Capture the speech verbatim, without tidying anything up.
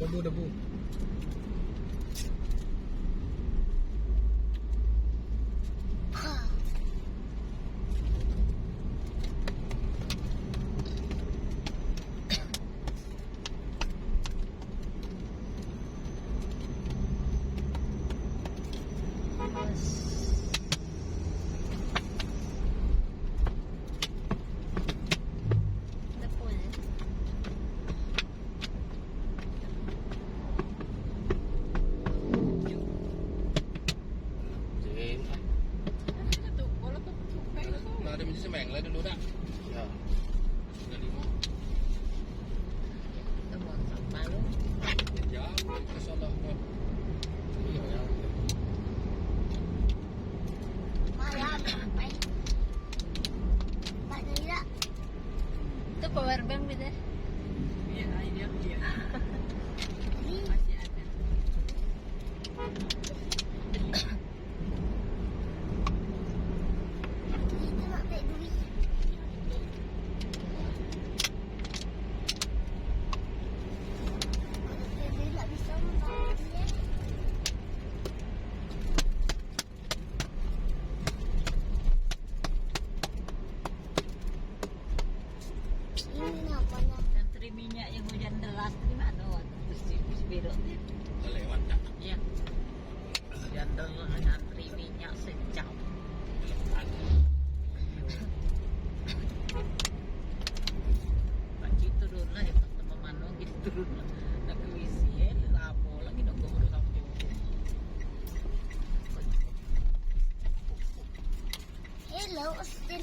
Debu, debu. Nah, ada minta semeng lah dulu dah. Ya. Sudah lima. Kita buang sampah lu. Ya, kita salah buat. Iya, ya. Malam, apa? Pak Nila. Itu power bank bisa? Iya, iya, iya. Masih ada. Itu nak baik duit. Kalau baik duit tak bisa, Mak. Ini namanya. Antri minyak yang hujan deras di mana waktu si, si Biro ni? Lewat, Kak. Iya. Hujan deras, antri minyak sejam. Iya. Pakcik turun lah, ya, pas teman mano gitu turun lah. Nak ke W C, eh, lamo lagi nak bawa sampai. Hello, Austin.